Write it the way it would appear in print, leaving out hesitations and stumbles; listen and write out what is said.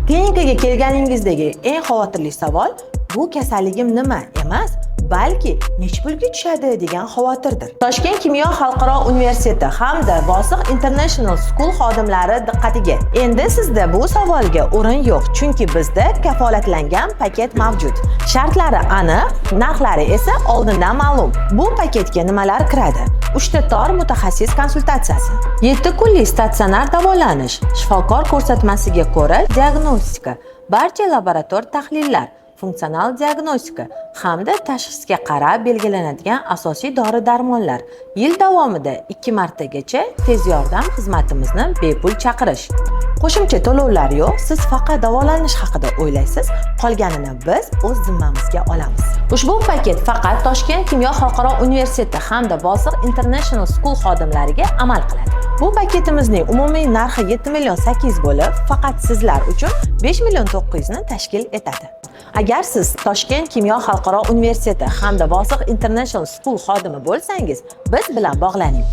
Klinikaga kelganingizdagi eng xavotirli savol "Bu kasalligim nima?" emas, balki "Necha pulga tushadi?" degan xavotirdir. Toshkent kimyo xalqaro universiteti hamda Bosiq International School xodimlari diqqatiga! Endi sizda bu savolga o'rin yo'q, chunki bizda kafolatlangan paket mavjud. Shartlari aniq, narxlari esa oldindan ma'lum. Bu paketga nimalar kiradi? Uchta tor mutaxassis konsultatsiyasi, 7 kunlik statsionar davolanish, shifokor ko'rsatmasiga ko'ra diagnostika, barcha laborator tahlillar, funksional diagnostika hamda tashxisga qarab belgilanadigan asosiy dori-darmonlar, yil davomida ikki martagacha tez yordam xizmatimizni bepul chaqirish. Qo'shimcha to'lovlar yo'q, siz faqat davolanish haqida o'ylaysiz, qolganini biz o'z zimmamizga olamiz. Ushbu paket faqat Toshkent kimyo xalqaro universiteti hamda Bosiq International School xodimlariga amal qiladi. Bu paketimizning umumiy narxi 7 million 800 bo'lib, faqat sizlar uchun 5 million 900 ni tashkil etadi. Agar siz Toshkent kimyo xalqaro universiteti hamda Bosiq International School xodimi bo'lsangiz, biz bilan bog'laning.